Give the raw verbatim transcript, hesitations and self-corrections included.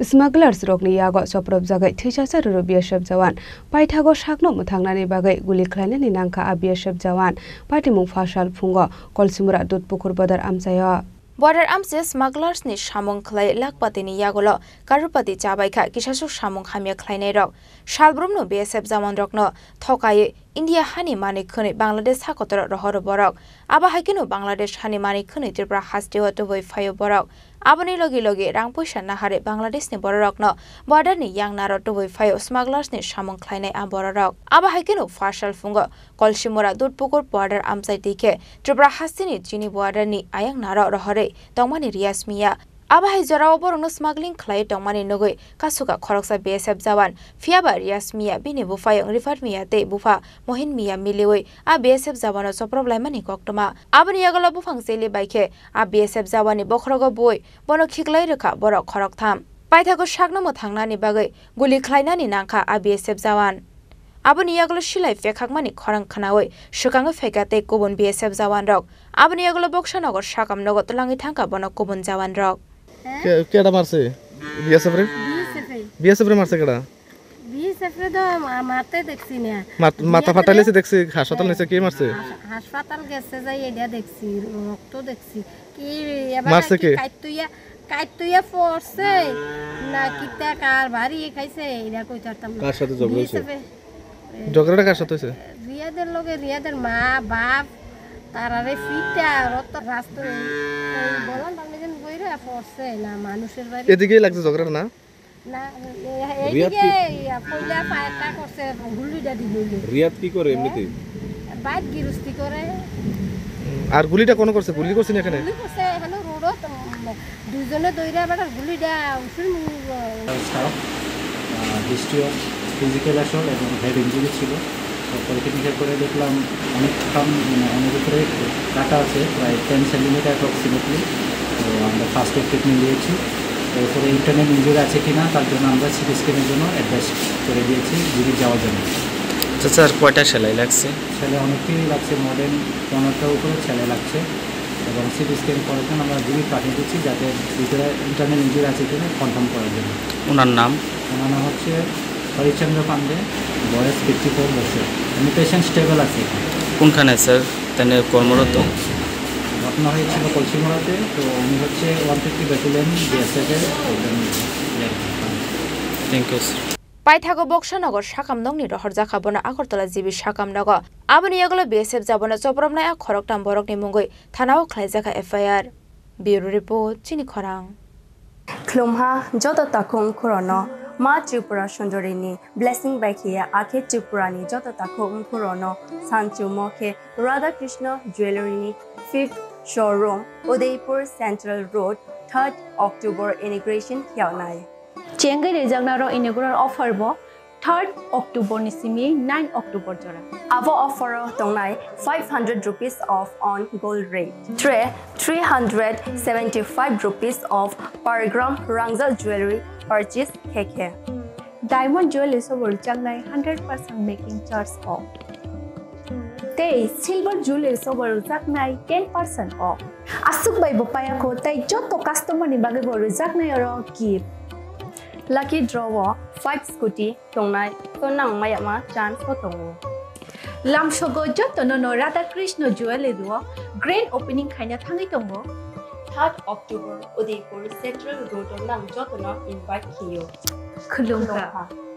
Smugglers rokni yago chopropjagwi thwisasa rwrw B S F jawan. Paithago sakno mwthangnani bagwi guli khlainani nangkha a B S F jawan. Patimung phasal phungo Kolsimura Dudpukur border amchaio. Border amchai smugglers ni samung khlai lakpatini yagulo karupati chabaikha kisasuk samung hamya khlainairok. Salbrumno B S F jawanrokno thokaiwi India hani manwi khwnwi Bangladesh hakotoro rohoro borok. Abo hai kheno Bangladesh hani manwi khwnwi Tripura hasteo tubui phaio borok. Aboni logi logi rang puisa naharwi Bangladeshni bororokno borderni yang naro tubui phaio smugglers ni samung khlainai a bororok. Abo hai kheno phasal phungo Kolsimura Dudpukur border amchai twi khe Tripura hasteni chini borderni ayang naro rohorwi tongmani Riyas Miya. Abo hai jorao borokno smuggling khlai tongmani nugwi kasuka khoroksa B S F jawan. Phiyaba Riyas Miya bini buphayung Rifat Miya tei bupha Mohin Miya miliwi a B S F jawano choprop laimani koktwma. Aboni yagulo buphang cheli bai khe a B S F jawani bokhorogo bui bono khiklai rwkha borok khoroktham. Paithago sakno mwthangnani bagwi guli khlainani nangkha a B S F jawan. Aboni yagulo silai pekhakmani khorang khwnawi swkangwi phaikha tei kubun B S F jawanrok. Aboni yagulo Boksa Nogor sakam nogo twlangwi thangkha bono kubun jawanrok. Ke- কেডা মারছে? বিএসএফ রে? বিএসএফ এ। বিএসএফ রে মারছে কেডা? বিএসএফ রে তো মা- মারতে দেখছি না। মাত- মাথা ফাটাইলেছে দেখছি, হাসপাতাল নিছে, কে মারছে? হাস- হাসপাতাল গেছে যাই এটা দেখছি, রক্ত দেখছি। কি এবার মারছে কি কে? কাইতুইয়া কাইতুইয়া পড়ছে না কিতা কার বাড়ি খাইছে এটা কইতাম না। কার সাথে ঝগড়া হইছে? বিএসএফ এ। ঝগড়াটা কার সাথে হইছে? রিয়াদের লগে রিয়াদের মা বাপ তারারে ফিটা রত রাস্তা এই বলান বাংলাদেশ বইরা পড়ছে না মানুষের বাড়ি। এদিকেই লাগছে ঝগড়াটা না? না, এ- রিয়াদ এইদিকে কি? ইয়া, কইলা ফায়ারটা করছে, গুলিটা দিল হইল। রিয়াদ কি করে এমনিতেই? বাইক গিরস্তি করে। আর গুলিটা কোন করছে? গুলি করছেন এখানে? গুলি করছে এখানে রোডত, উম, দুইজনে দৌড়ে আবার গুলিটা উসুল মুখ, আহ, স্টাফ, আহ, হিস্ট্রি অফ ফিজিক্যাল অ্যাসল্ট এবং হেড ইঞ্জুরি ছিল। তো পরীক্ষা নিরীক্ষা করে দেখলাম অনেক খাম, মানে অনেক উপরে কাটা আছে, প্রায় টেন সেন্টিমিটার অ্যাপ্রক্সিমেটলি। তো আমরা ফার্স্ট এড ট্রিটমেন্ট দিয়েছি। তো এরপরে ইন্টারনাল ইঞ্জুরি আছে কিনা তার জন্য আমরা সিটি স্ক্যানের জন্য অ্যাডভাইস করে দিয়েছি জিবি যাওয়ার জন্য। আচ্ছা স্যার, কয়টা সেলাই লাগছে? সেলাই অনেকটাই লাগছে, মোর দেন পনেরোটার উপরে সেলাই লাগছে এবং সিটি স্ক্যান করার জন্য আমরা জিবি পাঠিয়ে দিচ্ছি যাতে ভিতরে ইন্টারনাল ইঞ্জুরি আছে কিনা কনফার্ম করার জন্য। ওনার নাম? ওনার নাম হচ্ছে হরিশ্চন্দ্র পান্ডে, বয়স ফিফটি ফোর বছর। উনি পেশেন্ট স্টেবল আছে। কোনখানে স্যার তিনি কর্মরত? ঘটনা হয়েছিল কলসিমুড়াতে, তো উনি হচ্ছে ওয়ান ফিফটি ব্যাটালিয়ন বিএসএফ এর একজন। Thank you sir. Paithago Boksa Nogor sakam nokni rohorjakha bono Agartala G B sakam nogo. Aboni yagulo B S F jabono chopropnai a khoroktham borokni mungwi thanao khlaijakha F I R. Bureau Report, Chini Khorang. Khulumha joto takhuk khorono Ma Tripura Sundarini blessing bai khiya akhe Tripurani joto takhuk khorono sanchumo khe Radha Krishna Jewellery ni fifth showroom, Udaipur Central Road, third October inauguration khiyaunai. Chengwi rijaknai rok inaugural offer bo third October ni simi nine October jora. Abo offer o tongnai five hundred rupees off on gold rate. Tray three hundred seventy-five rupees off per gram Rangzal jewelry purchase khe khe. Diamond jewelry sobo rwjaknai hundred percent making charge off. Tei silver jewelry sobo rwjaknai ten percent off. Aswk bai bo payakho tei joto customer ni bagwi bo rwjaknai oro gift. Lucky draw o five scooty tongnai, to nang mayama chance bo tongo. Lamsogo jotono no Radha Krishna Jewellery o grand opening khaina thangwi tongo. Third October Udaipur Central Road o nang jotono invite khiyo. Khulumkha. Khulumkha.